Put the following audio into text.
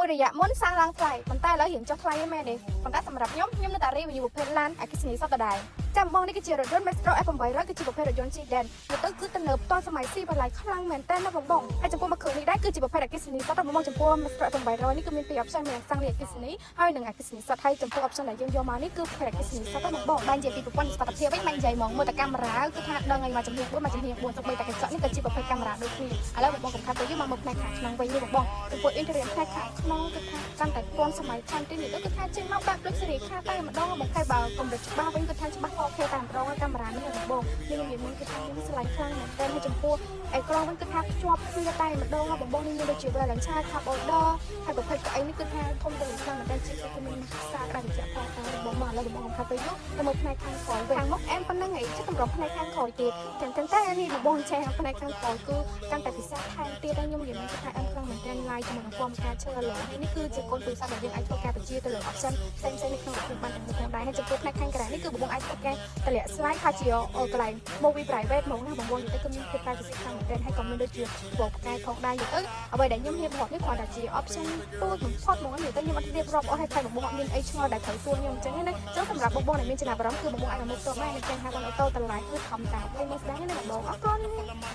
មួយរយៈមុនសាំងឡើងថ្លៃប៉ុន្តែឥឡូវរៀងចុះថ្លៃហ្នឹងមែនទេប៉ុន្តែសម្រាប់ខ្ញុំខ្ញុំនៅតែ review ប្រភេទឡានអគ្គិសនីសុទ្ធដដែលចាំបងនេះគឺជារថយន្ត Maextro F800 គឺជាប្រភេទរថយន្ត sedan និយាយទៅគឺទំនើបទាន់សម័យស៊ីវិល័យខ្លាំងមែនតើណាបងបងហើយចំពោះមួយគ្រឿងនេះដែរគឺជាប្រភេទអគ្គិសនីសុទ្ធបងបងចំពោះ Maextro F800 នេះគឺមានពីរ option មានសាំងលាយអគ្គិសនីហើយនិងអគ្គិសនីសុទ្ធហើយចំពោះ option ដែលយើងយកមកនេះគឺប្រភេទអគ្គិសនីសុទ្ធបងបងបាននិយាយពីប្រព័ន្ធសុវត្ថិភាពវិញមិននិយាយហ្មងមើលតែកាមេរ៉ាគឺថាដឹងហើយមកចំហៀង4មកចំហៀង4សូម្បីតែកញ្ចក់នេះក៏ជាប្រភេទកាមេរ៉ាដូចគ្នាឥឡូវបងបងកុំខាត់ទៅយើងមកមើលផ្នែកខាងក្នុងវិញនេះបងបងចំពោះ interior ផ្នែកខាងក្នុងគឺថាកាន់តែទាន់សម័យថែមទៀតនេះគឺថាចេញមកបែប luxury ខាតែម្ដងបងខែបើកម្រិតច្បាស់វិញគឺថាច្បាស់ 4K តែម្ដងកាមេរ៉ានេះបងបងនេះនិយាយមុនគឺថាខ្ញុំស្រឡាញ់ខ្លាំងមែនទែនហើយចំពោះអេក្រង់វិញគឺថាភ្ជាប់គ្នាតែម្ដងបងបងនេះមានដូចជា valence cup holder ហើយប្រភេទកៅអីនេះគឺថាធំទូលាយខ្លាំងមែនទែនជាគឺមានខ្សែក្តៅត្រជាក់ផងតែបងមកឥឡូវបងបងកុំខាត់ទៅយូរទៅមើលផ្នែកខាងក្រោយវិញខាងមុខអែមប៉ុណ្្នឹងឯងចិត្តតម្រុំផ្នែកខាងក្រោយទៀតទាំងទាំងតែនេះបងបងចេះផ្នែកខាងក្រោយគឺកាន់តែពិសេសថែមទៀតហើយខ្ញុំនិយាយមែនគឺថាអែមខ្លាំងមែនទែនឡាយជាមួយនឹង form ការឈើឡហើយនេះគឺជាកូនទូរស័ព្ទដែលយើងអាចធ្វើការបញ្ជាទៅលើ option ផ្សេងៗនៅក្នុងរថយន្តបានទាំងមួយផងដែរហើយចំពោះផ្នែកខាងក្រៅនេះគឺបងបងអាចធ្វើការតម្លាក់ slide ហើយជាកន្លែង movie private ហ្មងណាបងបងនិយាយទៅគឺមានភាព privacy ខ្លាំងមែនទែនហើយក៏មានដូចជាពណ៌ផ្កាយផងដែរនិយាយទៅអ្វីដែលខ្ញុំរៀបរាប់នេះគ្រាន់តែជា option ទូចបំផុតហ្មងនិយាយទៅខ្ញុំអត់រៀបរាប់អស់ហើយតែបងបងអត់មានអីឆ្ងល់ដែលត្រូវសួរខ្ញុំអញ្ចឹងណាអញ្ចឹងសម្រាប់បងបងដែលមានចំណាប់អារម្មណ៍គឺបងបងអាចមកមើលផ្ទាល់បាននៅទាំង51 Auto តម្លៃគឺធម្មតាហើយមកស្ដាយណាបងបងអរគុណ។